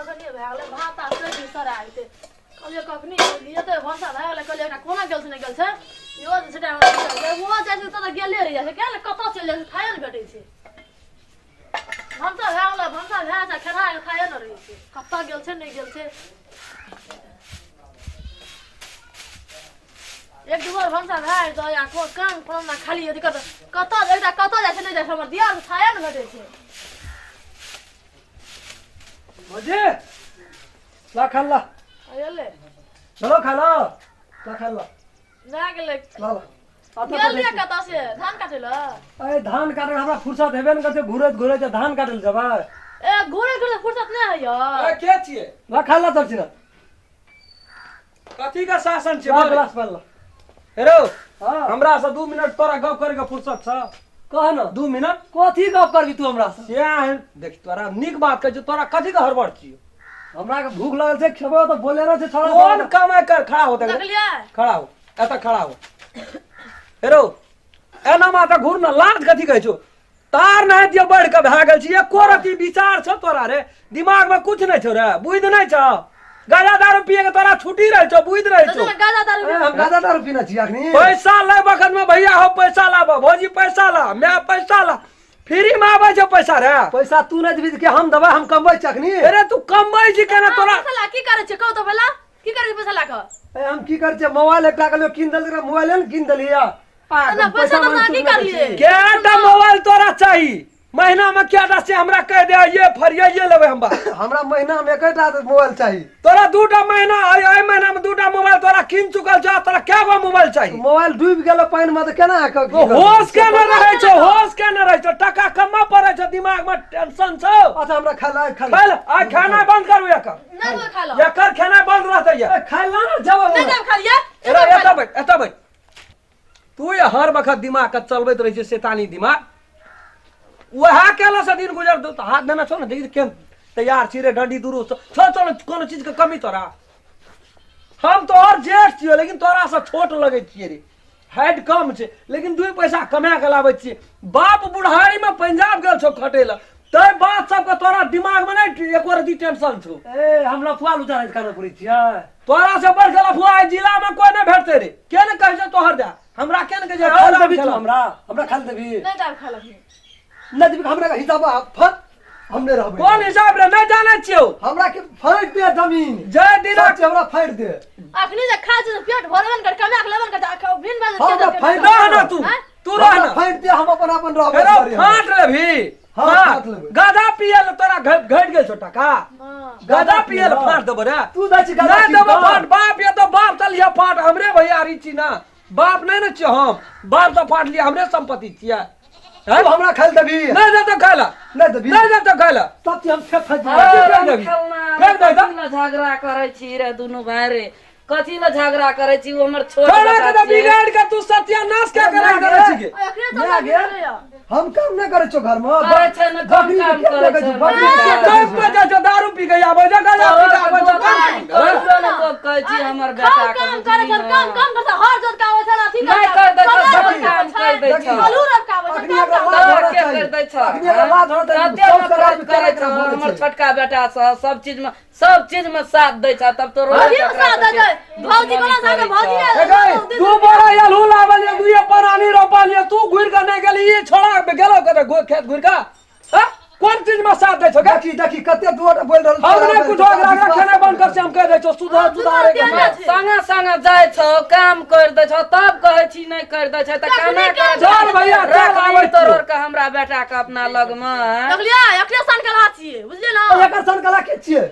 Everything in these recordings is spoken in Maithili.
कखनी भए गेलै भात आ सब्जी सरा जेतै। कहलियै कखनी जेतै, भनसा भए गेलै। कहलियै एकरा कोना गेल छै, नहि गेल छै। इहो जे छै टाइम, ओहो जाइ छै तऽ गेले रहि जाइ छै। किया ने कतऽ चलि जाइ छै, खाइए ने भेटै छै। भनसा भए गेलै, भनसा भए जाइ छै, खेनाइ खाइए ने रहै छै। कतऽ गेल छै, नहि गेल छै। एक दू बार भनसा भए जेतै आ काम कोनो खाली अथी कतऽ कतऽ एकटा कतऽ जाइ छै, नहि जाइ छै। हमर दियाद खाइए ने भेटै छै। भौजी, ला खा ला। अरे चलो खा ला, ला खा ला। भए गेलै। ला ला आता। गेल रहियै कतऽ से धान काटै लए? अरे धान काटे हमरा फुर्सत हेबे ने करतै। घुरैत घुरैत जे धान काटै लए जेबै। ए, घुरै घुरै फुर्सत नहि होइया। ए, के छियै? ला खा ला तब छिना। कथी के शासन छियै? ला बोल। गिलास भर ला। हेरो। हाँ। हमरा से 2 मिनट तोरा गप करे के फुर्सत छ? कह न। 2 मिनट। कथी गप करबी तू हमरा से? से एहन देख, तोरा नीक बात कहै छियौ, तोरा कथी के हड़बड़ छियौ? हमरा के भूख लगल छै, खेबो तऽ बोले ना छै छोड़ा। कोन कमाइ कर, खड़ा हो। देख। देखलियै। खड़ा हो, एतऽ खड़ा हो। हेरो, एना माता घूर न, लाज कथी कहै छौ? तार नहि दियो, बढ़ि कऽ भए गेल छी। एको रति विचार छौ तोरा रे? दिमाग में कुछ नहि छौ रे? बुद्धि नहि छौ? गाजा दारू पिए के तोरा छुट्टी रहै छौ? बुद्धि रहै छौ? गाजा दारू ए, हम गाजा दारू पीने छी अखनी? पैसा लै बखत में भैया हो पैसा लाब, भौजी पैसा ला, मैं पैसा ला, फ्री में आबै छौ पैसा रे? पैसा तू नहि देबही तऽ के हम देबै? हम कमबै छी अखनी। अरे तू कमबै छी केना तोरा? पैसा ला की करै छै, कहू तऽ पहिला की करै छै पैसा ला कऽ? ए, हम की करै छियै? मोबाइल एकटा कहलियौ कीन देलकै, मोबाइले ने कीन देलियै आ ना, पैसा मांगि तऽ अहाँ की चुकबै करलियै? छी। केटा मोबाइल तोरा चाही महीना में केटा, से हमरा कह दे। ये फरिया ये लेबै हम बा। हमरा महीना में एकेटा मोबाइल चाही। तोरा दूटा महीना, एहि महीना में दूटा मोबाइल तोरा कीन चुकल छौ, तोरा कै गो मोबाइल चाही? मोबाइल डूबि गेल पानि में तऽ केना की करबै? होश के न रहै छौ, होश के न रहै छौ। टका कमा पड़ै छौ, दिमाग में टेंशन छौ। अच्छा, हमरा खाय ला, खाय ला। खाइ ले, आइ खेनाइ बंद करू एकर। नहि देबै खाय लए। एकर खेनाइ बंद रहतै ये। ए, खाय ला ना जब। नहि देब खाय लिए। एरा, एतऽ बैठ, एतऽ बैठ। तू ये हर वक्त दिमाग के चलबैत रहै छै, शैतानी दिमाग। वएह केला से दिन गुजर दो। हाथ देना छौ ने, देखी केहन तैयार छी रे। डंडी दुरुस्त छौ? चल, कोनो चीज के कमी तोरा? हम तोहर जेठ छियौ, लेकिन तोरा से छोट लगै छियै रे। हाइट कम छै, लेकिन दू पैसा कमा के लाबै छियै। बाप बुढ़ारी में पंजाब गेल छौ खटै लए, तै बात सबके तोरा दिमाग में नहि एको रति टेंशन छौ। ए, हम लफुआ लुचा खाना पुरै छियै? तोरा से बढ़ के लफुआ एहि जिला में कोई नहीं भेटतै रे। के ने कहै छै तोहर दे हमरा, के ने कहै छै? खाय देबी तू हमरा? हमरा खाय देबी? नहि देब खाय लए। नहि देबी? हमरा हिसाब फट, हम नहि रहबै। कोन हिसाब रे? नहि जानै छियौ। हमरा के फाड़ि दे जमीन। जय दिना सब चीज हमरा फाड़ि दे। अखनी जे खाय छै से पेट भरबे ने कर, कमा के लेबे ने कर, भिन भए हम जेतै। तऽ फाड़ि रह ना तू, तू रह हमरा ना। फाड़ि दे, हम अपन अपन रहबै। फेरो घरे हम। फाट लेबही? हाँ, फाट लेबै। गाजा पिए ले तोरा घटि गेल छौ टका? हँ। गाजा पिए ले फाट देबो रे? तू दै छी गाजा नहि पी देबो कऽ? फाट। बाप ये तो बाप चलिए फाट, हमरे भैयारी छी ना, बाप नहि ने छियै हम। बाप तऽ फाट लिअ, हमरे संपत्ति छियै। तू हमरा खाय लए देबही? नहि देतौ खाय लए। नहि देबही? नहि देतौ खाय लए। सब चीज हम फेक फेक अरे, देबै। फेक देबही। खेलना। फेक दे तऽ। कथी लए झगड़ा करै छी रे दुनू भाय रे? कथी लए झगड़ा करै छी? ओ हमर छोट तोरा बेटा के तऽ छियै। बिगाड़ के तू सत्यानाश के के राखि देने छी गे। अखने तऽ नहि गे। गेलैया। हम काम नहि करै छियौ घरमे। करै छै ने, कम बकरी के काम के करै देखै छै। छी? बकरी के के देखै कैप छी? में जाइ छौ, दारू पी के आबै छौ, गांजा पी के आबै छौ, काम कहियो ने लोक कहै छी हमर काम बेटा के। काम करै छै, काम काम करतै, हर जोत का आबै छै, अथी नहि कर दै छै, सब काम कर दै छै। आलू रख आबै छै। अखनी काम एकरा काम लाज तोरा होना के चाही। कर दै छौ? अखनी एकरा लाज होना चाही। कते सब सरकार नफरत करै केना छौ बोलै हमर छै? छोटका बेटा सँ। सब चीज में, सब चीज में साथ दै छौ, तब तो रोज भौजी साथ दै छै। भौजी कोना साथ दै? भौजी ए गई, दू बोरा आलू लावल ये, दुइये परानी रोपल ये, तू घुरि के नहि गेली। ई छोड़ा गेलो कते खेत घुरि के? हाँ? कोन चीज में साथ दै छौ गे? देखी देखी, कते दूर बोल रहल हम नहि कुछो, एकरा एकरा खेनाइ बंद कर से हम कहि दै छौ। सुधार सुधारे के सुधार बात। संगे संगे जाइ छौ, काम कर दै छौ, तब कहै छी नहि कर दै छै तऽ केना कर? चल भैया, चल, आबै छियौ। तोड़ के हमरा बेटा के अपना लगमे। देखलियै, अखने सन के छियै, बुझलियै ने? एकर सन कला के छियै?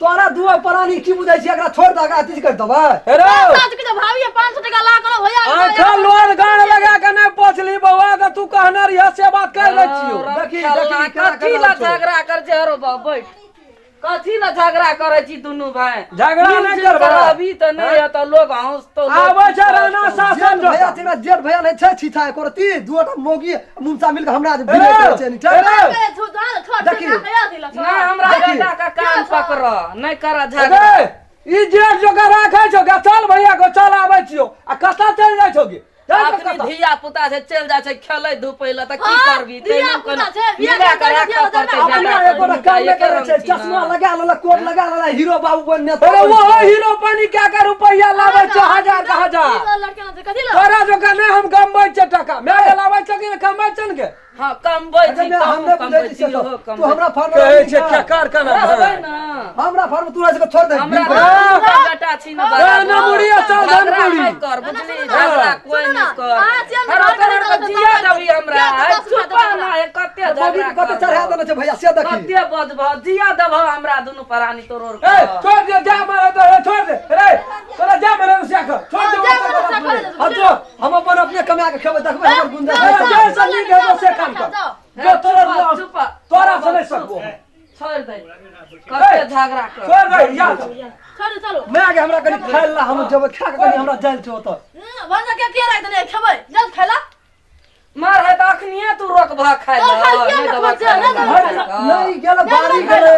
तोरा दू प्राणी की बुझै छी? एकरा छोड़ दे, एकरा अथी कर देबै। हे रौ, साँझ के भाभी 500 टका ला करो भैया। आँखा लोर गाड़ लगा के नहि पोछली बौआ के, तू कहने रहिय से बात कर दै छियौ। देखी, देखी, केना कथी केना ला छौ। झगड़ा कर छै? हरो बाप, बैठ। कथी ला झगड़ा करै छी दुनू भाई? झगड़ा नहि मिल-जुल करबै। के रहबी तऽ नहि हेतौ, लोग हँसतौ, लोग आबै छै राणा शासन। जेठ भैया छै ना, जेठ भैया नहि छै छीछा एको रत्ती। दूटा मौगी मुमसा मिल के हमरा जे भिड़े करै छै नी, ठीक? देखी। नहि, हमरा देखी। बेटा के कान पकड़, नहि कर झगड़ा। रे, ई जेठ जोकर राखै छौ गे? चल भैया गो, चल, आबै छियौ। आ कतऽ चलि जाइ छौ गे? जाइ अखनी कतऽ? धिया पुता छै चलि जाइ छै खेलै धूपै लए तऽ की हाँ, करबी धिया पुता छै, बियाह मिला कऽ कऽ राखऽ धिया पड़तै पुता बेटा अपना के, एकोटा दुनू काम नहि एके करै रंग छै छी ने। चश्मा लगा लेलक कोट लगा लेलक हीरो बाबू बनने अरे वो हीरो पानी क्या कर रुपया लाबै छै हजार के हजार लड़के ना कथी ला तोरा जोका नहि हम कमबै छै टका माय के लाबै छै कि नहि कमबै छै ने के हँ कमबै छी हम तहूँ नहि कमबै बुझै छी छियै ओहो तू कमबै हमरा फार्म कहै छै खेकार केना रहबै ना हमरा फार्म तू राज के छोड़ दे हमरा हाँ। दूटा बेटा छी ने ए, ना मुड़िया चल धन झगड़ा पूरी। नहि कर बुझली ना, सुनू ना, झगड़ा कोई सुनू ना, नहि कर अहाँ छियै ने हर घर तोहर के के जिया देबी हमरा किया है दस रुपया चुपा देबै ना है कते मौगी झगड़ा के कते चढ़ा देने छै भैया से देखी कते बजबह जिया देबह हमरा दुनू प्राणी तोरोर ए के छोड़ दे जा मारे तो ए, छोड़ दे रे तोरा जा मारे तो से कर छोड़ दे जा मारे से कर। अब जो हम अपन अपने कमा के खेबै देखबै हमर गुंजाइश ए, है। जे से नीक हेतौ से काम कर जाओ। जो तोरा चुप तोरा से नहि सकबो हम। छोड़ दे कते झगड़ा कर छोड़ दे या छोड़ दे चलो मैं आगे हमरा कनी खाय ला हम जेबै खा के कनी हमरा जायल छै ओतऽ भंजा के के राख देने खेबै जल खेला मार है तऽ अखनिये तू रोकबह खाय तो लए खाय किया नहि ने देबह खोजे, खाय नहि लए। देबह खाय लए। नहि गेल बाड़ी गेलै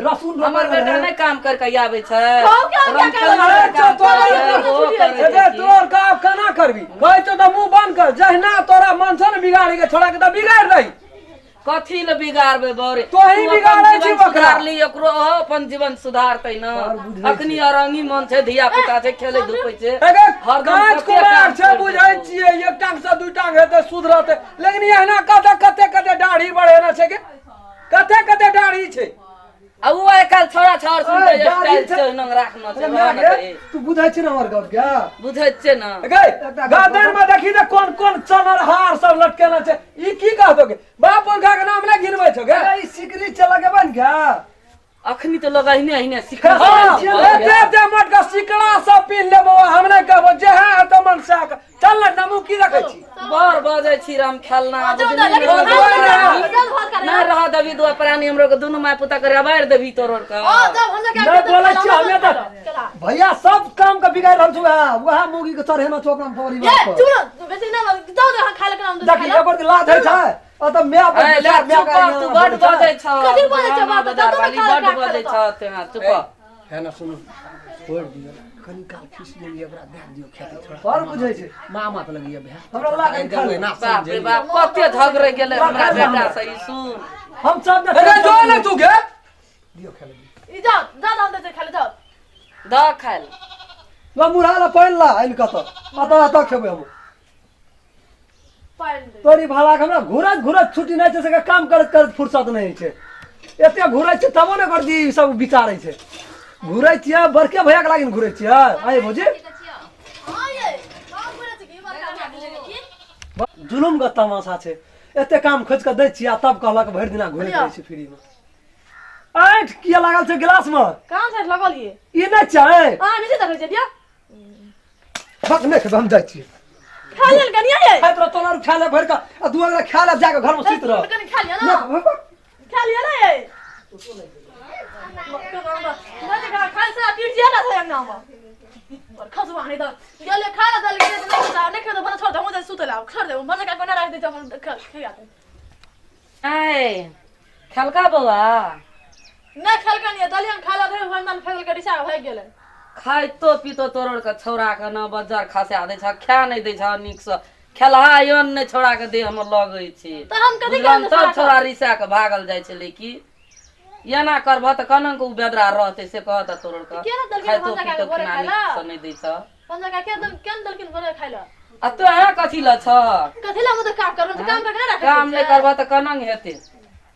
रसून हमर रोपल बेटा रहै। नहि काम करके आबै छै कहू क्या क्या राम करै खेलना छै? काम तोरा करै छै, तोरा ओहो करै ए छै की। तोर काम केना करबी कहै छौ तऽ मुँह बंद कर जहिना तोरा मन छौ ने बिगाड़े के छोड़ा के तऽ बिगाड़ दही कथी लए बिगाड़बै बौरे तोही तू अपन बिगाड़ै छी जीवन बकरा। सुधारली ओकरो ओहो अपन जीवन सुधारतै न अखनी अरंगी मन छै धिया पुता छै खेलै धूपै छै एगे हरदम काँच कते कुमार काम छै करि बुझै देतौ। छियै एक टांग से दू टांग हेतै सुधरतै लेकिन एहिना कते कते कते दाढ़ी बढ़ेने छै के कते कते दाढ़ी छै आ उ आइ काल्हि छोड़ा छाड़ सुनते ओए, दाढ़ी स्टाइल छै। छै ओहिना राखना छै अरे वएह माय ने गे, कही। तू बुझै छी ने हमर गप के बुझै छियै ने गै गर्दन में देखी तऽ कोन कोन चनर हार सब लटकेने छै ई की कहतो गे बाप पुरखा के नाम नहि गिनबै छौ गे अरे ई सिकरी चल लगेबै ने के अखनी तऽ लोग अहिने अहिने सिखै हाँ, छै एते एते मोट के सिकड़ा सब पी लेबो हम नहि कहबो जे है हेतौ मन सएह कर। चल ने नमू की रखै छी बड़ बजै छी राम खेलना जाओ, बुझली जाओ, लेकिन ने? भात जाओ, भात करै। नहि रह देबी दू प्राणी हमरो के दुनू माय पुता के रबारि देबी तोरो के ओ जाओ भंजा के नहि बोलै छियै हमे तऽ भैया सब काम के बिगाड़ रहल छौ वएह वएह मौगी के चढ़ेना छौ अपना परिवार ये पर चुप रह, बेसी ना जाओ दे खाय लके नाम दे देखी एकर के लाज होइ छै अ तऽ माय पर ए, ले, माय चुप के कर, तू बड बजै छ कथी बजै छ बाप, बाजार तू तऽ वाली खा बड खा बजै खा छ तेँ चुप है ना सुनू छोड़ दियौ कनी काल खींच लेलियै ओकरा दए दियौ खेतै थोड़ा बड़ बुझै छै मामा तऽ लगैया भए हमरा लागै खा ले। ना बाप रे बाप कते झगड़े गेलै हमरा बेटा से ई सुन हम सब ने अरे जो ने तू गे दियौ खाय ले ई जाओ जा दाम दे खाय ले जाओ दऽ खाय ले ला मुरहा ला पानि ला आनि कऽ तऽ अतऽ अतऽ खेबै हम पानि दे तोरी भाला के हमरा घुरत घुरत छुट्टी नहि छै से काम करैत करैत फुर्सत नहि होइ छै एते घुरै छै तबो ने कर दी सब विचारै छै घुरै छियै बड़के भैया के लागिन घुरै छियै आइ भौजी हां ये काम करे छै की बात काम की जुलुम के तमाशा छै एते काम खोजि कऽ दै छियै आ तब कहलक भरि दिना घुरैत रहै छै फ्रीमे ऐंठ किया लागल छै गिलास मे कहाँ से लगल ये ई नहि छै अहाँ नहीं देखै छै दिया बक नहि खेबै हम जाइ छियै खा लेल कनिया ये खाइत रह तोरा खा ले भरि कऽ आ दू अगला खा ले जाके घरमे सुति रह कनि खा लिअ ना नहि, बक। खा लिअ ना ये खाइ से पीट जिया ना छै अंगना में पर खसवा नहीं तो गेले खा ले दल गेले नहीं खा नहीं खेतो भला छोड़ दे हम सुते ला छोड़ दे भला का कोना राख दे हम खा जाते ऐ खेलका बौआ नहीं खेलका नहीं दलियन खा ले रे भंडन फेल के रिसा भाग गेले खाइतो पीतो तोरोड़ के छौड़ा के न बज्जर खसा दै छ खा नहि दै छ नीकसँ खेलहा अन्न नहि छौड़ा के देह मे लगै छै तऽ हम कथी बुझलहन करबै सब छौड़ा छौड़ा रिसा के भागल जाइ छलै की एना करबह तऽ केना के उ बेदरा रहतै से कह तऽ तोरोड़ के केना देलखिन खाइतो भंजा पीतो के भोरे खेना खाइ ला? नीकसँ नहि दै छ भंजा का केन केन देलखिन भोरे खाइ ला आ तोहे कथी लए छ कथी ला मतलब काम करबै तऽ काम करके नहि राखै काम नहि करबह तऽ केना हेतै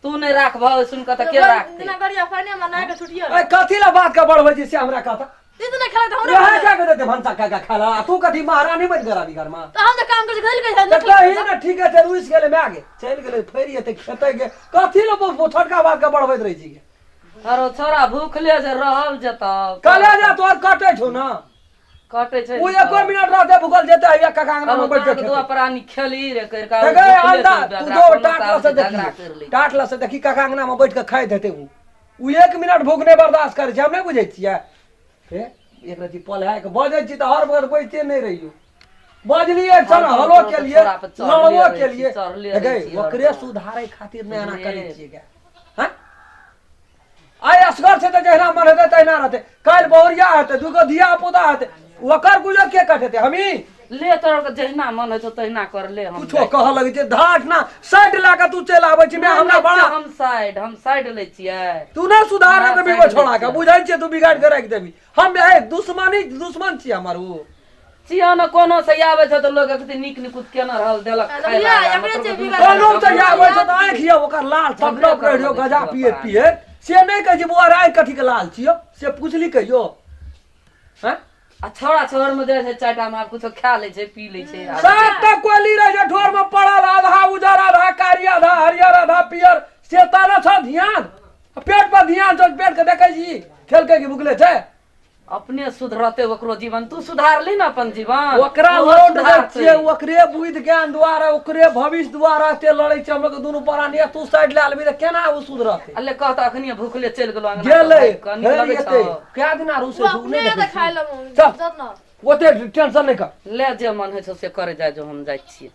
तू नहि राखबह सुन कऽ तऽ के राखतै दिना गरिया पानी में नहा के छुटियो ए कथी ला बात के बढ़बै छी से हमरा कहता ई तऽ नहि खेला तऽ हमरा वएह क्या के देते भनसा का खाला आ तू कथी महारानी बनि गेला घर में तऽ हम तऽ काम करै छी घल तऽ के कही ने ठीक है रुसि गेलै माय गे चलि गेलै फेर एतै खेतै गे कथी ला छोटका बात के बढ़बैत रहै छी गे अरो छोरा भूखले जे रहल जेतौ कहले जा तोहर कटै छौ ना कटै छै ओ एको मिनट रहते भूखल जेतै हैया काका अंगना में बैठ के दुआ प्राणी खेली रे कर का खेतै। गै अंडा तू जो टाट ल से देखी टाट ल से देखी काका अंगना में बैठ के खाइत हेतै उ उ एक मिनट भूख नहि बर्दाश्त करै छै हम नहि बुझै छियै हे एक रति पलहा के बजै छी तऽ हर बगल बैठते नहि रहियो बजलियै चल हलो केलियै लड़बो केलियै गै ओकरे सुधारै खातिर नहि एना करै छियै गे हँ आइ असगर छै तऽ जहिना मन हेतै तहिना रहतै काल्हि बहुरिया हेतै दूगो धिया पुता हेतै ओकर गुजर के कटेतै हमही ले तोर के जहिना मन होइ छौ तहिना कर ले हम कुछो कहऽ लगै छै धाट ना साइड लए कऽ तू चलि आबै छी नहि हमरा लै बड़ा छियै, हम साइड लै छियै। तू नहि सुधार हमरा देबी साइड ओ लै छोड़ा के। छियै। बुझै छियै, तू बिगाड़ि के राखि देबी। हम ए दुश्मनी दुश्मन छियै हमर ओ। छियै ने, कोनो से आबै छै तऽ लोक अखनी नीक निकुत केना रहल देलक खाय लिया, ला, एकरे मतलब छै दुनू बिगाड़। कोनो से आबै छै तऽ आँखि यऽ ओकर लाल टप टप रहि रहियो गजा पियैत पियैत। से नहि कहै छै बौआ रे, आँखि कथी के लाल छियौ, से पुछली कहियो हैं? आ छौड़ा छौड़ में जाइ छै 4टा में, आब कुछो खा लै छै, पी लै छै आब। सात टा कोली रहै छै ठोर में पड़ल, आधा उजर, आधा कारी, आधा हरियर, आधा पियर। से ताना छ ध्यान पेट पर ध्यान छौ, पेट के देखै छी खेलकै कि भुखले छै। अपने सुधरते ओकरो जीवन, तू सुधारली ने अपन जीवन, ओकरा ओहो लौट दै सुधारतै। छियै ओकरे बुद्धि ज्ञान द्वारा, ओकरे भविष्य द्वारा ते लड़ै छै हमलोग दुनू प्राणी। तू साइड लए लेबही तऽ केना ओ सुधरतै? अल्ले कह तऽ अखनी भूखले चलि गेलो अंगना। गेलै। नीक फेर लगै एतै छौ? कए दिन आर उसै ओ छै, अपने नहि एतै देखै खाय छी। लए चल। जत न। ओते टेंशन नहि कर। ले, जे मन होइ छौ से करे जाइ जो, हम जाइ छियै।